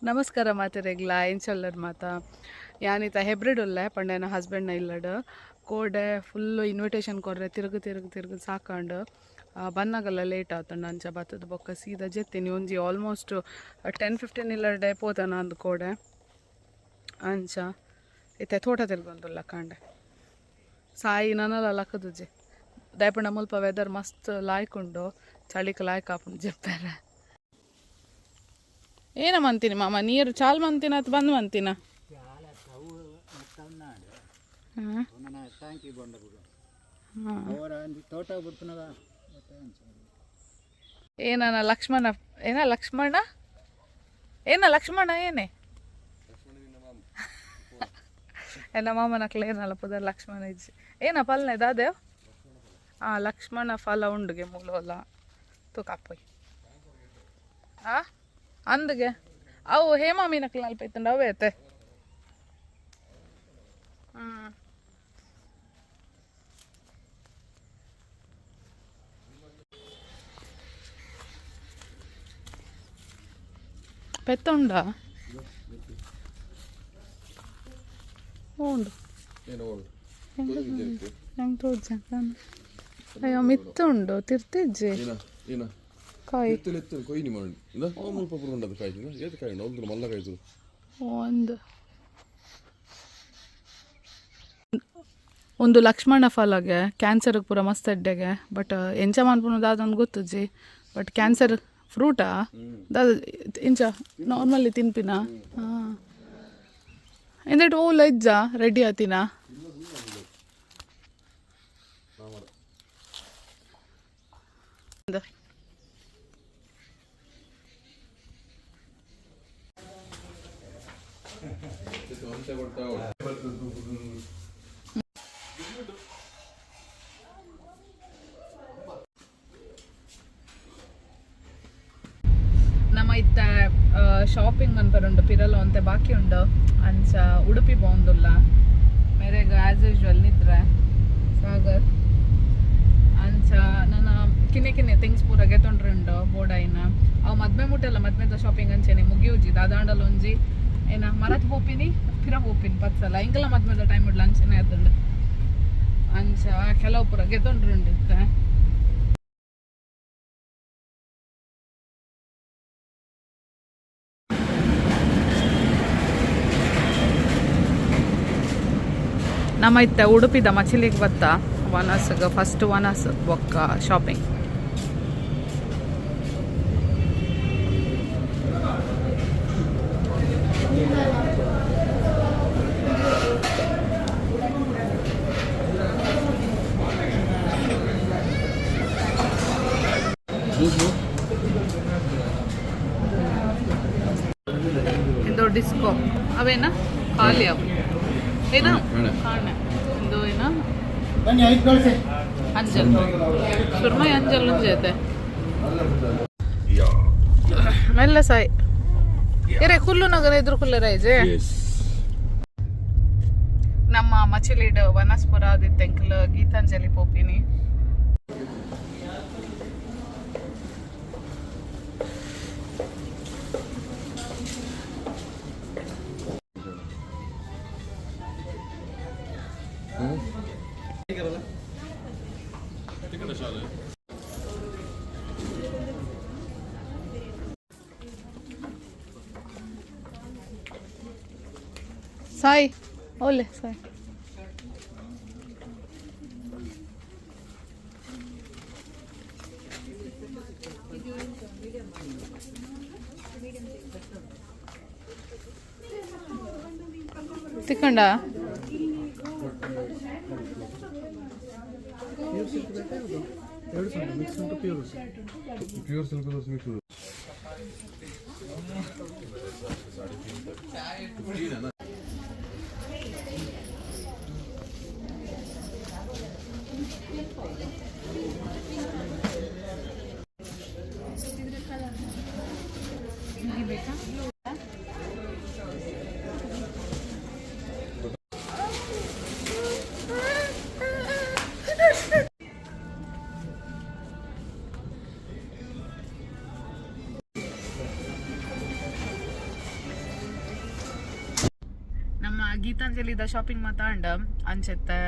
ನಮಸ್ಕಾರ ಮಾತೆರೆಗ್ಲ, ಎಂಚೊಲ್ಲರ್ ಮಾತ? ಯಾನಿತ ಹೆಬ್ರಿಡ್ ಉಲ್ಲೆ ಪಂಡ ಎನ್ನ ಹಸ್ಬೆಂಡ್ನ ಇಲ್ಲಡ್. ಕೋಡೆ ಫುಲ್ಲು ಇನ್ವಿಟೇಷನ್ ಕೊರ್ರೆ ತಿರುಗು ತಿರುಗು ತಿರುಗು ಸಾಕಂಡು, ಬನ್ನಗಲ್ಲ ಲೇಟ್ ಆತಂಡು. ಅಂಚ ಬತ್ತದ ಬೊಕ್ಕ ಸೀದಾ ಜೆತ್ತಿನಿ. ಒಂಜಿ ಆಲ್ಮೋಸ್ಟ್ 10:15 ಇಲ್ಲಡೆ ಪೋತನ ಅಂದ್ ಕೋಡೆ. ಅಂಚ ಇತ್ತೆ ತೋಟ ತಿರ್ಗೊಂದುಲ್ಲ ಕಾಂಡೆ. ಸಾಯಿ ನನಲ ಲಕ್ಕದುಜಿ ದಾಯಪಂಡ ಮುಲ್ಪ ವೆದರ್ ಮಸ್ತ್ ಲಾಯ್ಕ್ ಉಂಡು, ಚಳಿಕ್ ಲಾಯ್ಕ್ ಆಪುಂಡು ಜೆಪ್ಪೆರೆ. ಏನ ಮಂತೀನಿ ಮಾಮ, ನೀರು ಚಾಲ್ ಮಂತಿನ ಅಥವಾ ಬಂದ್ ಮಂತಿನ? ಹಾಂ. ಏನನ ಲಕ್ಷ್ಮಣ, ಏನ ಲಕ್ಷ್ಮಣ, ಏನ ಲಕ್ಷ್ಮಣ, ಏನೇ ಎನ್ನ ಮಾಮನ ಏನಲ್ಲ ಪುದರ್ ಲಕ್ಷ್ಮಣ ಇಜ್ಜಿ. ಏನ ಪಲ್ನೆ ದಾದೇವ್? ಆ ಲಕ್ಷ್ಮಣ ಫಲ ಉಂಡುಗೆ ಮೂಲೋಲ ತೂಕಪ್ಪೊಯ್. ಆ ಅಂದ್ಗೆ ಅವು ಹೇಮಾ ಮೀನಕ್ಲ ಅಲ್ಪ ಇತ್ತಂಡ ಅವೇ ಐತೆ. ಹ್ಞೂ ಪೆತ್ತ ಉಂಡಾ? ಉಂಡು. ಹೆಂಗೆ ತೋಜ? ಅಯ್ಯೋ, ಮಿತ್ತ ಉಂಡು, ತಿರ್ತಿಜ್ಜಿ ಕಾಯಿ. ಒಂದು ಒಂದು ಲಕ್ಷ್ಮಣ ಫಲಗೆ ಕ್ಯಾನ್ಸರ್ಗೆ ಪೂರ ಮಸ್ತ್ ಎಡ್ಡೆಗೆ. ಬಟ್ ಎಂಚ ಮನ್ಪುನು ದಾದ ಗೊತ್ತುಜ್ಜಿ. ಬಟ್ ಕ್ಯಾನ್ಸರ್ ಫ್ರೂಟಾ ದಾದ? ಇಂಚ ನಾರ್ಮಲಿ ತಿನ್ಪಿನ? ಹಾಂ, ಎಂದೆಟ್ ಓಲ ಇಜ್ಜ ರೆಡಿ ಆತಿನ? ನಮ್ಮ ಇತ್ತ ಶಾಪಿಂಗ್ ಮನ್ಪರುಂಡು, ಪಿರಲ ಒಂತೆ ಬಾಕಿ ಉಂಡು. ಅಂಚ ಉಡುಪಿ ಪೋವೊಂದುಲ್ಲ. ಮೇರೆಗ್ ಆಸ್ ಯೂಶುವಲ್ ನಿದ್ರೆ ಸಾಗರ್. ಅಂಚ ನನ್ನ ಕಿನ್ನೆ ಕಿನ್ನೆ ಥಿಂಗ್ಸ್ ಪೂರ ಗೆತೊಂಡ್ರುಂಡು ಬೋಡಾಯಿನ. ಅವು ಮದ್ಮೆ ಮುಟ್ಟಲ್ಲ, ಮದ್ಮೆದ ಶಾಪಿಂಗ್ ಅಂಚೆನೆ ಮುಗಿಯುಜಿ. ದಾದಾಂಡಲ ಒಂಜಿ ಏನ ಮರತ್ ಪೋಪಿನಿ, ಪಿರ ಪೋಪಿನಿ ಪತ್ಸಲ. ಇಂಕಲ ಮದ್ಮೆದ ಟೈಮ್ ಇಡ್ಲ ಅಂಚೆನೆ ಆತುಂಡು. ಅಂಚ ಕೆಲವು ಪೂರ ಗೆತೊಂಡ್ರುಂಡು ಇತ್ತೆ. ನಮ್ಮ ಇತ್ತೆ ಉಡುಪಿದ ಮಚಿಲಿಗೆ ಬತ್ತ ವನಸ್ಗೆ. ಫಸ್ಟ್ ವನಸ್, ಬೊಕ್ಕ ಶಾಪಿಂಗ್. ಇಂದು ಡಿಸ್ಕೋ ಅವೇನ ಖಾಲಿ ಅವು ಏನ ಕಾಣೆ. ಇಂದು ಏನ ಅಂಜಲ್, ಸುರ್ಮೈ ಅಂಜಲ್ ಒಂಜೈತೆ. ಮೆಲ್ಲ ಸಾಯಿ ಎರೆ ಕುಲ್ಲು ನಗರ ಎದುರು ಕುಲ್ಲರ ಇಜೆ. ನಮ್ಮ ಮಚಿಲಿಡ್ ವನಸ್ಪುರ ಆದಿತ್ತೆಂಕ್ಲ ಗೀತಾಂಜಲಿ ಪೋಪಿನಿ. ಸಾಯಿ ಓಲೆ ಸಾಯಿ. ತಿಕ್ಕಂಡ. Pure silk mix. ಗೀತಾಂಜಲಿದ ಶಾಪಿಂಗ್ ಮಾತಾಂಡ ಅಂಚೆತ್ತೆ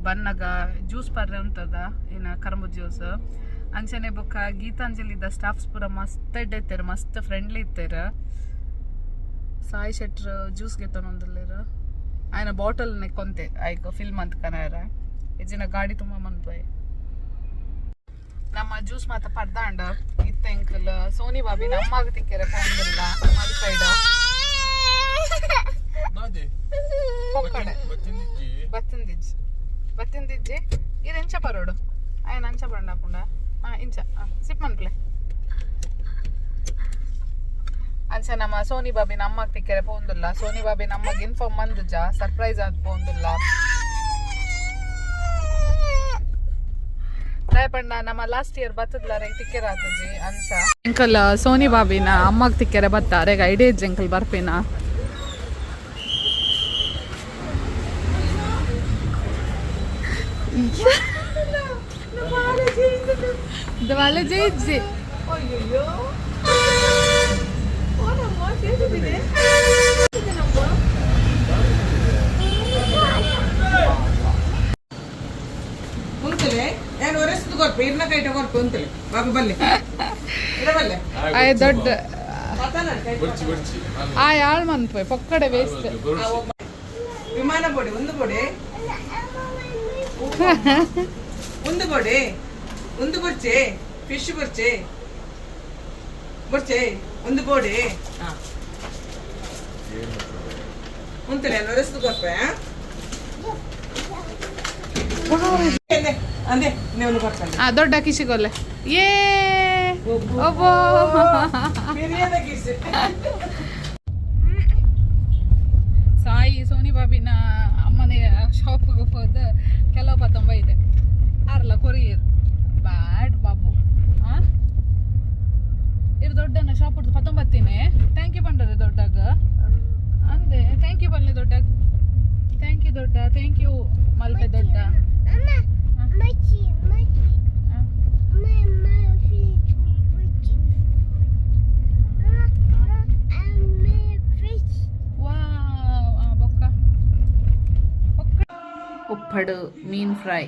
ಬನ್ನಗ ಜ್ಯೂಸ್ ಪರ್ರೆ ಉಂತದ ಏನ ಕರಂಬು ಜ್ಯೂಸ್. ಅಂಚನೆ ಬೊಕ್ಕ ಗೀತಾಂಜಲಿದ ಸ್ಟಾಫ್ಸ್ ಪೂರ ಮಸ್ತ್ ಎಡ್ಡೆ ಇತ್ತೆರ್, ಮಸ್ತ್ ಫ್ರೆಂಡ್ಲಿ ಇತ್ತೆರ್. ಸಾಯಿ ಶೆಟ್ರ್ ಜ್ಯೂಸ್ ಗೆತ್ತೊಂದುಲ್ಲೆರ್. ಆಯ್ನ ಬಾಟಲ್ ನೆಕ್ಕೊಂತೆ ಐಕ್ ಫಿಲ್ ಮಂತ್ ಕನಾರ ಇಜ್ಜಿನ ಗಾಡಿ ತುಂಬ ಮನ್ಪೋಯ್. ನಮ್ಮ ಜ್ಯೂಸ್ ಮಾತ ಪರ್ದಾಂಡ. ಇತ್ತೆ ಎಂಕಲ್ ಸೋನಿ ಬಾಬಿ ನಮ್ಮಾಗ ತಿಕ್ಕೆರೆ ಪೋಂದಿಲ್ಲ ಮಲ್ಪೈಡ. ನಾದೆ. ಪೊಕ್ಕಡೆ. ಬತ್ತಿಂದಿಜ್ಜಿ. ಬತ್ತಿಂದಿಜ್ಜಿ, ಬತ್ತಿಂದಿಜ್ಜಿ. ಇದು ಎಂಚ ಪರೋಡು ಆಯ್ನ ಅಂಚ ಪಂಡ ಪುಂಡ. ಹಾ, ಇಂಚ ಸಿಪ್ ಮನ್ಪ್ಲೆ. ಅಂಚ ನಮ್ಮ ಸೋನಿ ಬಾಬಿ ನಮ್ಮಗ್ ತಿಕ್ಕೆರೆ ಪೋಂದುಲ್ಲ. ಸೋನಿ ಬಾಬಿ ನಮ್ಮಗ್ ಇನ್ಫಾರ್ಮ್ ಮಂದುಜ, ಸರ್ಪ್ರೈಸ್ ಆದ್ ಪೋಂದುಲ್ಲ. ಪಂಡ ನಮ್ಮ ಲಾಸ್ಟ್ ಇಯರ್ ಬತ್ತದ್ಲಾರೆ ತಿಕ್ಕೆರೆ ಆತಜಿ ಅಂಚ. ಅಂಕಲ್ ಸೋನಿ ಬಾಬಿನ ಅಮ್ಮಗ್ ತಿಕ್ಕೆರೆ ಬತ್ತ ಅರೆಗ ಐಡಿಯಾ ಇಜ್ಜಿ ಅಂಕಲ್ ಬರ್ಪಿನ. ದವಾಲೆ ಜೈ. ಉಂತಲೆ ನಾನು ಒರೆಸ್ದು ಕೊರ್ಪೆ ಇರ್ನ ಕೈಟ ಕೊರ್ಪೆ. ಉಂತಲೆ ಬಾಬು, ಬಲ್ಲೆ ಇಡ ಬಲ್ಲೆ. ಆಯ್ ದೊಡ್ಡ. ಬೊರ್ಚಿ ಬೊರ್ಚಿ. ಆಯ್ ಆಳ್ ಮನ್ಪೋಯ್ ಪೊಕ್ಕಡೆ ವೇಸ್ಟ್. ವಿಮಾನ ಪೊಡಿ ಒಂದು ಪೊಡಿ, ಒಂದು ಪೊಡಿ, ಒಂದು ಬೊರ್ಚೆ, ಫಿಶ್ ಬೊರ್ಚೆ, ಬೊರ್ಚೆ ಒಂದು ಪೊಡಿ. ಹಾ, ಉಂತಲೆ ನಾನು ಒರೆಸ್ದು ಕೊರ್ಪೆ. ಅಂದೆ ಅಂದೆ ನೀವು ಕೊರ್ಪೆ. ಆ ದೊಡ್ಡ ಕಿಶಿಗೊಲ್ಲೆ ಏ ಒಬ್ಬೋ. ಬಿರಿಯಾನ ಕಿಸಿ. ಸಾಯಿ ಸೋನಿ ಬಾಬಿನ ಅಮ್ಮನೆ ಶಾಪ್ಗೆ ಹೋದ ಕೆಲವು ಪತ್ತೊಂಬ ಇದೆ ಆರ್ಲ ಕೊರಿಯರ್ ಬ್ಯಾಡ್ ಬಾಬು. ಆ ಇರು ದೊಡ್ಡನ ಶಾಪ್ ಪತ್ತೊಂಬತ್ತಿನೇ. Thank you ಬಂಡರೆ ದೊಡ್ಡಾಗ ಅಂದೆ. Thank you ಬಲ್ಲೆ ದೊಡ್ಡಾಗ. Thank you ದೊಡ್ಡ, thank you ಮಲ್ಪೆ ದೊಡ್ಡ. Mochi, mochi, ಆ, my fish, mochi. Mama, I made fish. Wow. ಆ, ಬೊಕ್ಕ ಬೊಕ್ಕ ಉಪ್ಪಡು ಮೀನ್ ಫ್ರೈ.